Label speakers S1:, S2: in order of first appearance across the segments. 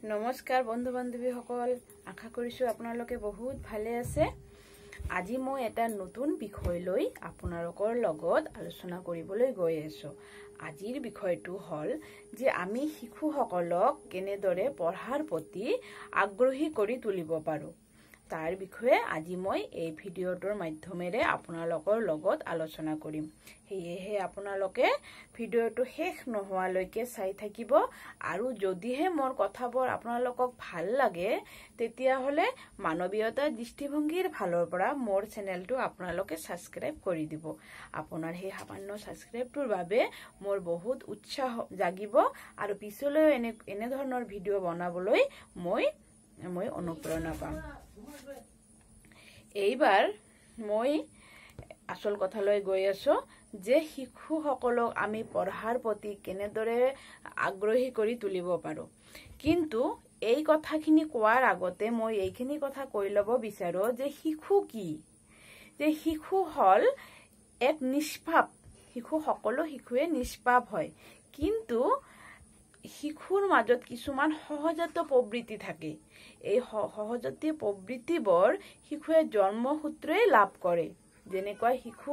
S1: নমস্কাৰ বন্ধু বান্ধৱীসকল, আশা কৰিছোঁ আপোনালোকে বহুত ভালে আছে। আজি মই এটা নতুন বিষয় লৈ আপোনালোকৰ লগত আলোচনা কৰিবলৈ গৈ আছোঁ। আজিৰ বিষয়টো হ'ল যে আমি শিশুসকলক কেনেদৰে পঢ়াৰ প্ৰতি আগ্ৰহী কৰি তুলিব পাৰোঁ, তাৰ বিষয়ে আজি মই এই ভিডিঅ'টোৰ মাধ্যমেৰে আপোনালোকৰ লগত আলোচনা কৰিম। সেয়েহে আপোনালোকে ভিডিঅ'টো শেষ নোহোৱালৈকে চাই থাকিব, আৰু যদিহে মোৰ কথাবোৰ আপোনালোকক ভাল লাগে তেতিয়াহ'লে মানৱীয়তাৰ দৃষ্টিভংগীৰ ফালৰ পৰা মোৰ চেনেলটো আপোনালোকে ছাবস্ক্ৰাইব কৰি দিব। আপোনাৰ সেই সামান্য ছাবস্ক্ৰাইবটোৰ বাবে মোৰ বহুত উৎসাহ জাগিব আৰু পিছলৈও এনেধৰণৰ ভিডিঅ' বনাবলৈ মই অনুপ্ৰেৰণা পাম। এইবাৰ মই আচল কথালৈ গৈ আছো যে শিশুসকলক আমি পঢ়াৰ প্ৰতি কেনেদৰে আগ্ৰহী কৰি তুলিব পাৰো। কিন্তু এই কথাখিনি কোৱাৰ আগতে মই এইখিনি কথা কৈ ল'ব বিচাৰো যে শিশু কি? যে শিশু হ'ল এক নিষ্পাপ শিশু, সকলো শিশুৱে নিষ্পাপ হয়, কিন্তু শিশুৰ মাজত কিছুমান সহজাত প্ৰবৃত্তি থাকে। এই সহজাত প্ৰবৃত্তিবোৰ শিশুৱে জন্মসূত্ৰে লাভ কৰে। যেনেকুৱা শিশু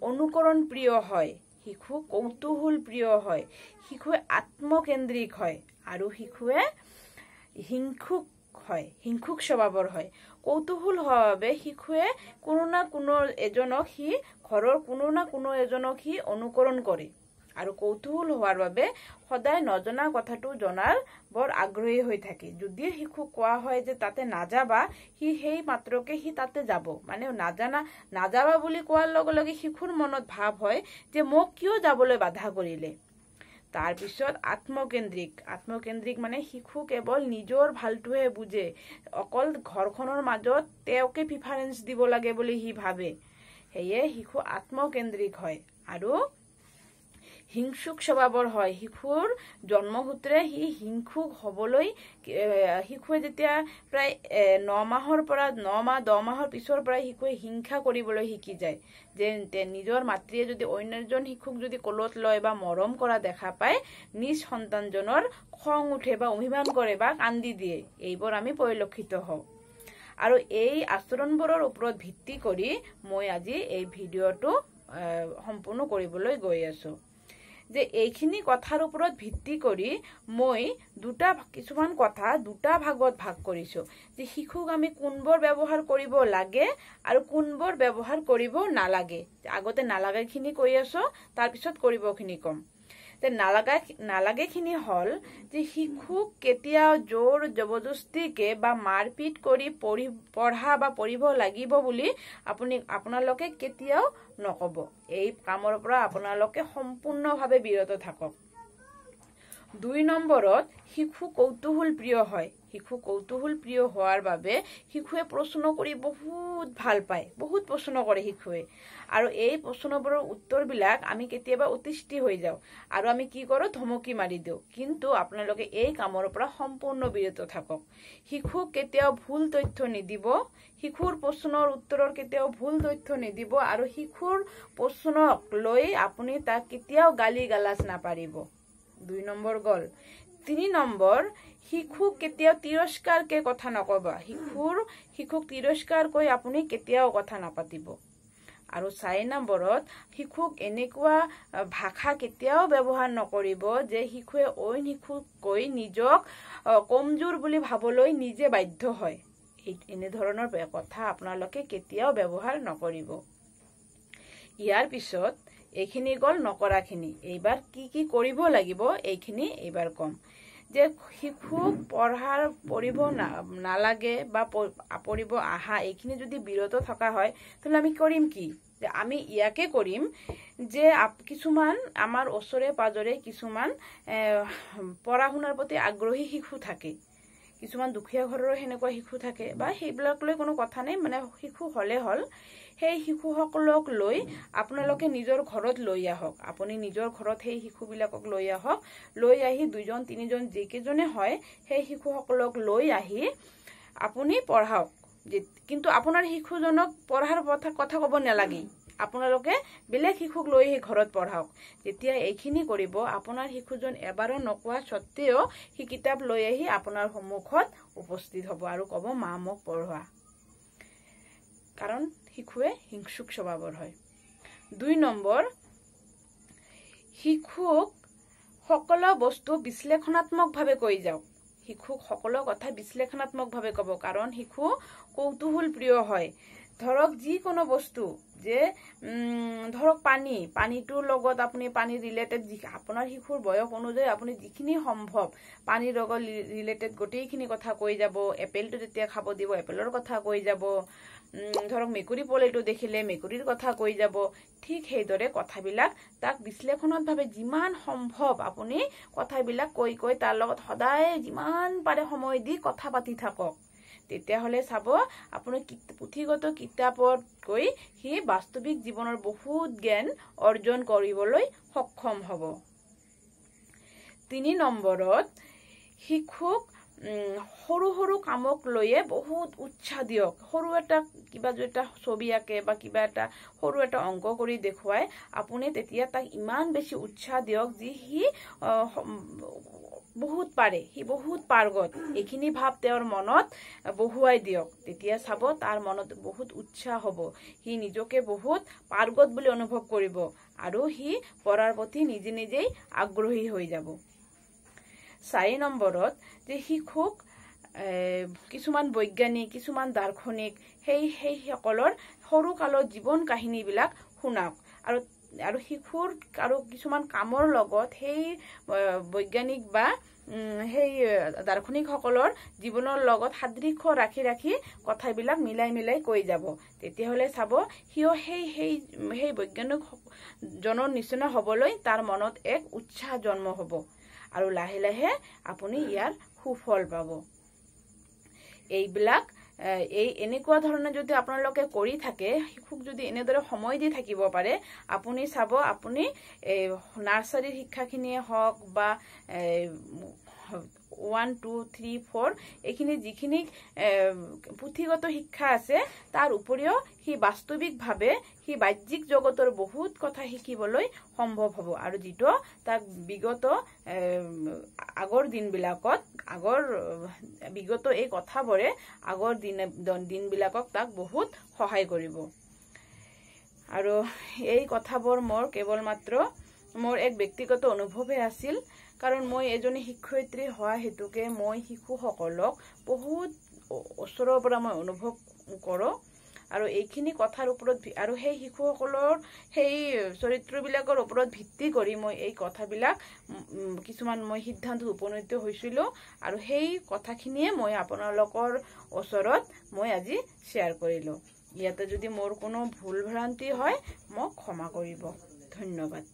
S1: অনুকৰণ প্ৰিয় হয়, শিশু কৌতূহল প্ৰিয় হয়, শিশুৱে আত্মকেন্দ্ৰিক হয়, আৰু শিশুৱে হিংসুক হয়, হিংসুক স্বভাৱৰ হয়। কৌতূহল হোৱাৰ বাবে শিশুৱে কোনো না কোনো এজনক সি ঘৰৰ কোনো না কোনো এজনক সি অনুকৰণ কৰে, আৰু কৌতূহল হোৱাৰ বাবে সদায় নজনা কথাটো জনাৰ বৰ আগ্ৰহী হৈ থাকে। যদি শিশুক কোৱা হয় যে তাতে নাযাবা, সি সেই মাত্ৰকে সি তাতে যাব। মানে নাযাবা বুলি কোৱাৰ লগে লগে শিশুৰ মনত ভাৱ হয় যে মোক কিয় যাবলৈ বাধা কৰিলে। তাৰপিছত আত্মকেন্দ্ৰিক মানে শিশু কেৱল নিজৰ ভালটোহে বুজে, অকল ঘৰখনৰ মাজত তেওঁকে প্ৰিফাৰেঞ্চ দিব লাগে বুলি সি ভাবে। সেয়ে শিশু আত্মকেন্দ্ৰিক হয় আৰু হিংসুক স্বভাৱৰ হয়। শিশুৰ জন্মসূত্ৰে সি হিংসুক হবলৈ, শিশুৱে যেতিয়া প্ৰায় 9 মাহৰ পৰা 9 মাহ 10 মাহৰ পিছৰ পৰাই শিশুৱে হিংসা কৰিবলৈ শিকি যায়। যে নিজৰ মাতৃয়ে যদি অন্য এজন শিশুক যদি কোলত লয় বা মৰম কৰা দেখা পায়, নিজ সন্তানজনৰ খং উঠে বা অভিমান কৰে বা কান্দি দিয়ে। এইবোৰ আমি পৰিলক্ষিত হওঁ। আৰু এই আচৰণবোৰৰ ওপৰত ভিত্তি কৰি মই আজি এই ভিডিঅ'টো সম্পূৰ্ণ কৰিবলৈ গৈ আছো। যে এইখিনি কথাৰ ওপৰত ভিত্তি কৰি মই কিছুমান কথা দুটা ভাগত ভাগ কৰিছো, যে শিশুক আমি কোনবোৰ ব্যৱহাৰ কৰিব লাগে আৰু কোনবোৰ ব্যৱহাৰ কৰিব নালাগে। আগতে নালাগেখিনি কৈ আছো, তাৰপিছত কৰিবখিনি ক'ম। যে নালাগেখিনি হ'ল যে শিশুক কেতিয়াও জোৰ জবৰদস্তিকে বা মাৰপিট কৰি পঢ়া বা পঢ়িব লাগিব বুলি আপোনালোকে কেতিয়াও নক'ব। এই কামৰ পৰা আপোনালোকে সম্পূৰ্ণভাৱে বিৰত থাকক। 2 নম্বৰত শিশু কৌতূহল প্ৰিয় হয়। শিশু কৌতূহল প্ৰিয় হোৱাৰ বাবে শিশুৱে প্ৰশ্ন কৰি বহুত ভাল পায়, বহুত প্ৰশ্ন কৰে শিশুৱে। আৰু এই প্ৰশ্নবোৰৰ উত্তৰবিলাক আমি কেতিয়াবা অতিষ্ঠি হৈ যাওঁ আৰু আমি কি কৰোঁ, ধমকি মাৰি দিওঁ। কিন্তু আপোনালোকে এই কামৰ পৰা সম্পূৰ্ণ বিৰত থাকক। শিশুক কেতিয়াও ভুল তথ্য নিদিব, শিশুৰ প্ৰশ্নৰ উত্তৰৰ কেতিয়াও ভুল তথ্য নিদিব, আৰু শিশুৰ প্ৰশ্নক লৈ আপুনি তাক কেতিয়াও গালি গালাজ নাপাৰিব। 2 নম্বৰ গ'ল। 3 নম্বৰ, শিশুক কেতিয়াও তিৰস্কাৰকে কথা নকবা। শিশুক তিৰস্কাৰ কৈ আপুনি কেতিয়াও কথা নাপাতিব। আৰু 4 নম্বৰত, শিশুক এনেকুৱা ভাষা কেতিয়াও ব্যৱহাৰ নকৰিব যে শিশুৱে অইন শিশুক কৈ নিজক কমজোৰ বুলি ভাবলৈ নিজে বাধ্য হয়। এনেধৰণৰ কথা আপোনালোকে কেতিয়াও ব্যৱহাৰ নকৰিব। ইয়াৰ পিছত এইখিনি গ'ল নকৰাখিনি। এইবাৰ কি কি কৰিব লাগিব এইখিনি এইবাৰ ক'ম। যে শিশুক পঢ়িব নালাগে বা পঢ়িব আহা এইখিনি যদি বিৰত থকা হয়, তেতিয়াহ'লে আমি কৰিম কি? যে আমি ইয়াকে কৰিম যে কিছুমান আমাৰ ওচৰে পাজৰে কিছুমান পঢ়া শুনাৰ প্ৰতি আগ্ৰহী শিশু থাকে, কিছুমান দুখীয়া ঘৰৰো সেনেকুৱা শিশু থাকে, বা সেইবিলাক লৈ কোনো কথা নাই, মানে শিশু হ'লে হ'ল। সেই শিশুসকলক লৈ আপোনালোকে নিজৰ ঘৰত লৈ আহক। আপুনি নিজৰ ঘৰত সেই শিশুবিলাকক লৈ আহক। লৈ আহি 2জন 3জন যিকেইজনে হয় সেই শিশুসকলক লৈ আহি আপুনি পঢ়াওক। কিন্তু আপোনাৰ শিশুজনক পঢ়াৰ কথা ক'ব নালাগে। আপোনালোকে বেলেগ শিশুক লৈ আহি ঘৰত পঢ়াওক। যেতিয়া এইখিনি কৰিব, আপোনাৰ শিশুজন এবাৰো নোকোৱা স্বত্তেও সি কিতাপ লৈ আহি আপোনাৰ সন্মুখত উপস্থিত হ'ব আৰু ক'ব, মা মোক পঢ়োৱা। কাৰণ শিশুৱে হিংসুক স্বভাৱৰ হয়। 2 নম্বৰ, শিশুক সকলো বস্তু বিশ্লেষণাত্মকভাৱে কৈ যাওক। শিশুক সকলো কথা বিশ্লেষণাত্মকভাৱে ক'ব, কাৰণ শিশু কৌতূহল প্ৰিয় হয়। ধৰক যিকোনো বস্তু, যে ধৰক পানী, পানীটোৰ লগত আপুনি পানী ৰিলেটেড আপোনাৰ শিশুৰ বয়স অনুযায়ী আপুনি যিখিনি সম্ভৱ পানীৰ লগত ৰিলেটেড গোটেইখিনি কথা কৈ যাব। এপেলটো যেতিয়া খাব দিব, এপেলৰ কথা কৈ যাব। ধৰক মেকুৰী পোৱালিটো দেখিলে মেকুৰীৰ কথা কৈ যাব। ঠিক সেইদৰে কথাবিলাক তাক বিশ্লেষণাত্মকভাৱে যিমান সম্ভৱ আপুনি কথাবিলাক কৈ কৈ তাৰ লগত সদায় যিমান পাৰে সময় দি কথা পাতি থাকক। তেতিয়াহ'লে চাব আপুনি পুথিগত কিতাপতকৈ সি বাস্তৱিক জীৱনৰ বহুত জ্ঞান অৰ্জন কৰিবলৈ সক্ষম হ'ব। 3 নম্বৰত, শিশুক সৰু সৰু কামক লৈয়ে বহুত উৎসাহ দিয়ক। সৰু এটা কিবা যদি এটা ছবি আঁকে বা কিবা এটা সৰু এটা অংক কৰি দেখুৱায়, আপুনি তেতিয়া তাক ইমান বেছি উৎসাহ দিয়ক যি সি বহুত পাৰে, সি বহুত পাৰ্গত, এইখিনি ভাৱ তেওঁৰ মনত বহুৱাই দিয়ক। তেতিয়া চাব তাৰ মনত বহুত উৎসাহ হ'ব, সি নিজকে বহুত পাৰ্গত বুলি অনুভৱ কৰিব আৰু সি পঢ়াৰ প্ৰতি নিজে নিজেই আগ্ৰহী হৈ যাব। 4 নম্বৰত, যে শিশুক কিছুমান বৈজ্ঞানিক, কিছুমান দাৰ্শনিক, সেইসকলৰ সৰুকালৰ জীৱন কাহিনীবিলাক শুনাওক। আৰু শিশুৰ আৰু কিছুমান কামৰ লগত সেই বৈজ্ঞানিক বা সেই দাৰ্শনিকসকলৰ জীৱনৰ লগত সাদৃশ্য ৰাখি ৰাখি কথাবিলাক মিলাই মিলাই কৈ যাব। তেতিয়াহ'লে চাব সিও সেই সেই সেই বৈজ্ঞানিক জনৰ নিচিনা হ'বলৈ তাৰ মনত এক উৎসাহ জন্ম হ'ব আৰু লাহে লাহে আপুনি ইয়াৰ সুফল পাব। এইবিলাক এই এনেকুৱা ধৰণে যদি আপোনালোকে কৰি থাকে, শিশুক যদি এনেদৰে সময় দি থাকিব পাৰে, আপুনি চাব আপুনি এই নাৰ্চাৰীৰ শিক্ষাখিনিয়ে হওক বা 1 2 3 4 এইখিনি যিখিনি পুথিগত শিক্ষা আছে, তাৰ উপৰিও সি বাস্তৱিকভাৱে সি বাহ্যিক জগতৰ বহুত কথা শিকিবলৈ সম্ভৱ হ'ব আৰু যিটো তাক বিগত আগৰ দিনবিলাকত আগৰ বিগত এই কথাবোৰে আগৰ দিনবিলাকক তাক বহুত সহায় কৰিব। আৰু এই কথাবোৰ মোৰ কেৱল মাত্ৰ মোৰ এক ব্যক্তিগত অনুভৱহে আছিল, কাৰণ মই এজনী শিক্ষয়িত্ৰী হোৱা হেতুকে মই শিশুসকলক বহুত ওচৰৰ পৰা মই অনুভৱ কৰোঁ আৰু এইখিনি কথাৰ ওপৰত আৰু সেই শিশুসকলৰ সেই চৰিত্ৰবিলাকৰ ওপৰত ভিত্তি কৰি মই এই কথাবিলাক কিছুমান মই সিদ্ধান্তত উপনীত হৈছিলোঁ আৰু সেই কথাখিনিয়ে মই আপোনালোকৰ ওচৰত মই আজি শ্বেয়াৰ কৰিলোঁ। ইয়াতে যদি মোৰ কোনো ভুল ভ্ৰান্তি হয় মোক ক্ষমা কৰিব। ধন্যবাদ।